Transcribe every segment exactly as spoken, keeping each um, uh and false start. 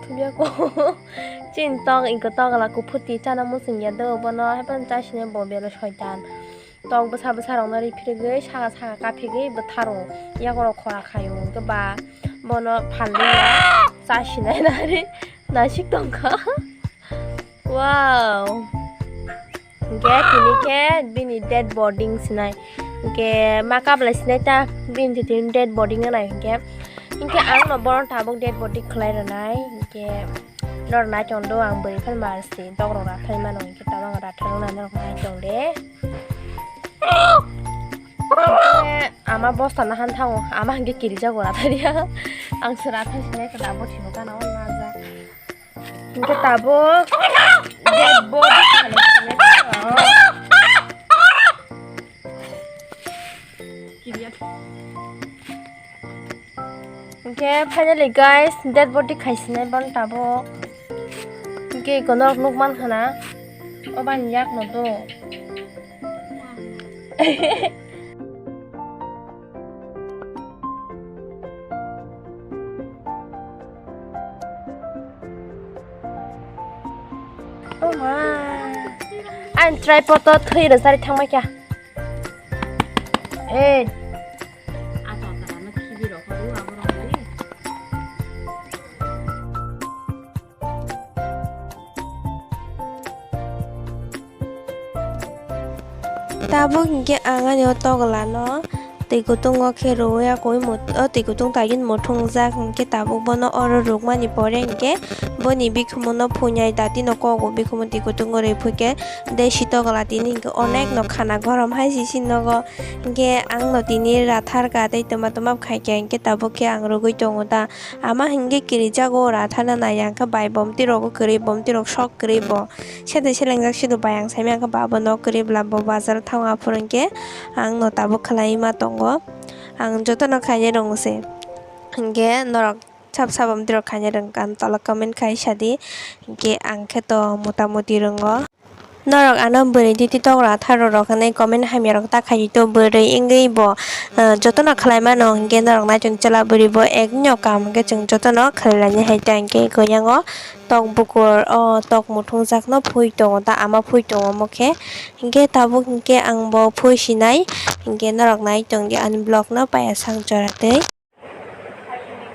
Biyako. Chini tok, ingko tokla kuphuti chana muchungya do, bono haphano chasinai bo belo soitan. Tok bwsa bwsa rokno ri phirigwi, saka saka kaphigwi bwtharo. Yakorok khora khaio, hwnkhe ba bono phalwi ya, chasinai nari nasik tongkha. Wow. Hingke tini khe bini dead body sinai. Hingke ma kablai sinai ta bini tini dead body nganai hingke. Hingke ang no bono tabuk dead body khlai rwnai. Hingke nor nai tong do ang bwrwi phano mar si dok rok rathai mano hingke tabang rathai rok nai norok nai tong de. Hingke ama bosta nahan thango ama hingke kirijago rathai ya. Ang se rathai sinai khe tabuk thino gana o naja. Hingke tabuk dead body khalai sinai thango. Hingke finally guys, dead body khaisinai bono tabuk. Hingke eko norok nukmankha na, o bani yakno do. Oh ma. Ang tripod o thwi rwchari thangbai kha. Ei. Tabuk hingke ang ani o togla no twi kutung o khe rwui akoi mut-, o twi kutung tagin muthungjak hingke tabuk bono oro rukmani pore hingke boni bikhumu no phuinai dati no kogo bikhumu twi kutung o rwi phuike desi togla tini hingke onek no khana gorom hai sisi nogo hingke ang no tini rathar ka tei twma twma khai khe hingke tabuk khe ang rwgui tongo ta. Ama hingke kirijago rathana nai ang khe bai bomti rogo kwrwi bomti rok sok kwrwi bo. Sete selengjak sido bai ang saimang khe babo nok kwrwi bla bo bazar thango aphuru hingke ang no tabuk khlai ma tongo. Ang jotono khainai rong se hingke norok sab sab bomti rok khainai rong kha tola comment khai sadi hingke ang khe to mota moti rongo. Norok ano bwrwi titi tokra tharo rok hinwi comment hamya rok ta khai to bwrwi wngwi bo, ah, jotono khlai mano hwnkhe norok naichung chwla bwrwi bo ek nw kam hwnkhe chwng jotono khlai lainai hai ta hwnkhe koyango tok bukur o tok muthungjakno phui tongo ta ama phui tongo omo khe hwnkhe tabuk hwnkhe ang bo phui sinai hwnkhe norok nai tongdi ani vlog no paiya sang chora tei.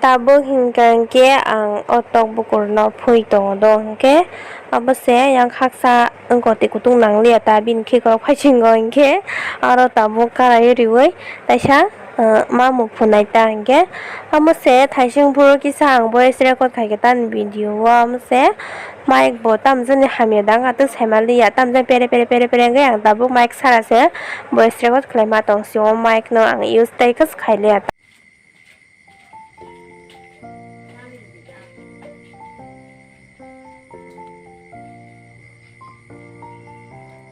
Tabuk hinkha hinkhe ang o tok bukurno phui tongo do hinkhe abo se yang khaksa wngkha twi kutung nangliya ta bini khikorok phaisingo hinkhe aro tabuk karaiwi riui taisa, uh, mamung phunai ta hinkhe amo se thaising phuru kisa ang voice record khaikhe tani video o amo se mic bo tamjani hamya dang atwk saimaliya tamjani pere pere pere pere wngwi ang tabuk mic sara se voice record khlaima tong sio mic no ang use tei khe khailiya ta.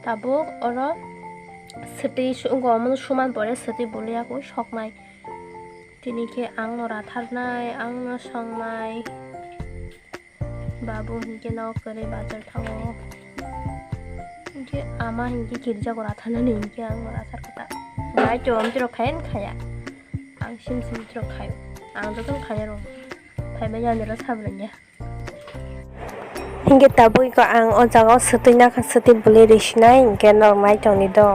Tabuk oro swtwi su-, wngkha omono suman pore swtwi bwlwi yakung soknai. Tini khe ang no ratharnai, ang no songnai. Babu hinkhe no kwrwi bazar thango. Hinkhe ama hinkhe girja gora thanani hinkhe ang gora thar kha ta. Bai chom chiro khayan khaya. Ang sim sim chiro khayo. Ang joto khaya ro. Phai bai yani ro sabran ya. Hinkhe tabuk ko ang o jaga o swtwi nakha swtwi bwlwi risinai hinkhe norok nai tongni do.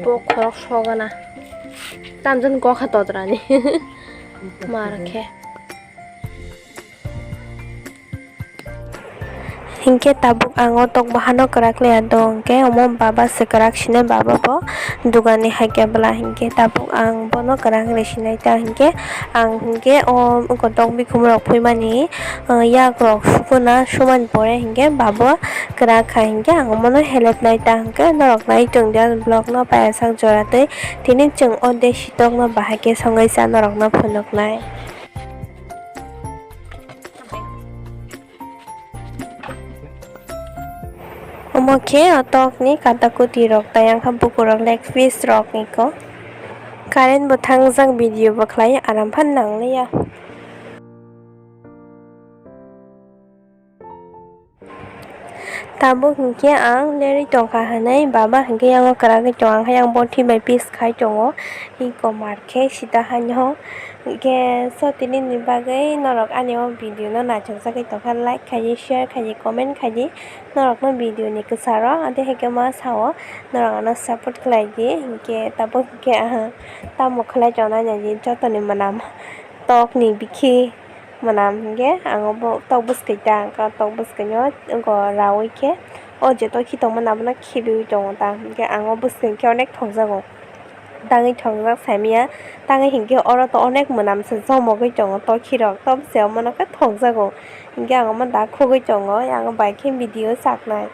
Bo khorok sogana. Tamjani gokha todrani. Mar khe. Hinkhe tabuk ang o tok bahano kwrak le ya do, hinkhe omo baba se kwrak sinai, baba bo dugani hai khe bwla, hinkhe tabuk ang bono kwrak le sinai ta, hinkhe ang hinkhe o kotok bikhum rok phuimani, ah, yak rok sukuna sumani pore hinkhe babo kwrak kha, hinkhe ang omono helep nai ta, hinkhe norok nai tong di ani vlog no paiyasak jora twi, tini chwng o desi tok no bahai khe songwi cha norok no phunuk nai. Omo khe o tok ni katakuti rok, tei ang kha bukur rok, leg piece rok ni ko. Current bo thangjak, video bo khlai aram phan nang liya. Tabuk hinkhe ang lerwi tongkha hinwi baba hinkhe yango kwragwi tongo, ang khe yang bothi bai piece khai tongo, eko mar khe sita haino. Hinkhe so tini ni bagwi norok ani o video no naithok jagwi tongkha, like khaidi, share khaidi, comment khaidi, norok no video ni kwcharo ade hai khe ma sao, norok ano support khlai di. Hinkhe tabuk hinkhe ang tamo khlai tongnai naidi, joto ni mwnam tok ni bikhi. Mwnam hinkhe ang o bo tok bwskwi ta, ang khe tok bwskwi no wngkha raui khe o je tok khitongma abono khibiui tongo ta, hinkhe ang o bwskwi khe onek thokjago, tangwi thokjak saimanya, tangwi hinkhe oro to onek mwnam se chomogwi tongo tok khirok, tok se omono khe thokjago, hinkhe ang omo da khugwi tongo, ang bai khe video saknai.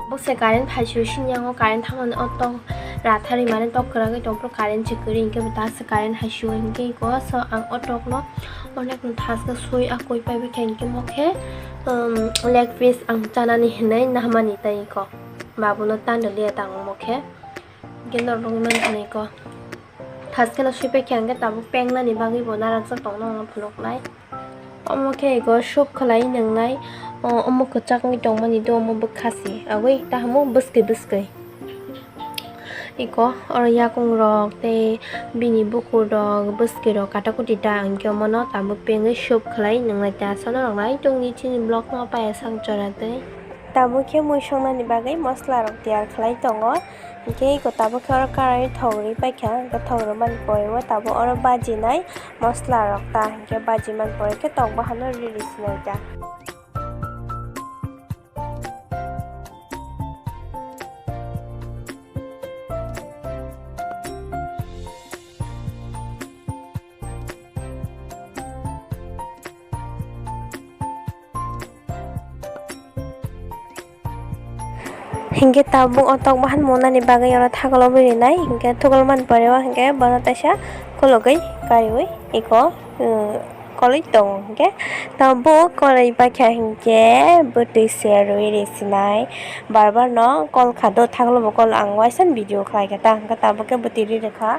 Bo se current hai sio sini yango current thangmani o tok rathari mane tok kwrwgwi tongphuru current se kwrwi hinkhe bo ta se current hai sio hinkhe iko so ang o tok no onek no thaska sui akoi paibai khe hinkhe mo khe, um, leg piece ang chanani hinwi nahmani tei iko babuno tando liya tango mo khe hinkhe norok nang hinwi iko. Thaskeno sui paikha hinkhe tabuk pengnani bagwi bo narakjak tongno ang phunuknai. Omo khe ego soup khlai nwngnai, o, omo kwchak wngwi tongmani do, omo bwkha se, agwi tahamo bwskwi bwskwi. Eko oro yakung rok tei bini bukur rok bwskwi rok katakuti ta hinkhe omono tabuk pengwi soup khlai nwngnai ta, sono rok nai tongdi chini vlog no paiya sak jora twi. Tabuk khe mui songnani bagwi mosola rok tiyar khlai tongo. Hinkhe eko tabuk khe oro karai thok rwi paikha, hinkhe thok rwmani pore o tabuk oro bajinai mosola rok ta, hinkhe bajimani pore khe tok bahan no riri sinai ta. Hinkhe tabuk o tok bahan monani bagwi oro thagolo bo rinai, hinkhe thugulmani pore o hinkhe bono teisa khulugwi kariui eko, um, koloi tongo. Hinkhe tabuk koloi paikha hinkhe bwtwi se rwi risinai, bar bar no kol kha do, thagolo bo kol ang waisa video khlaikha ta, hinkhe tabuk khe bwtwi ri rwkha.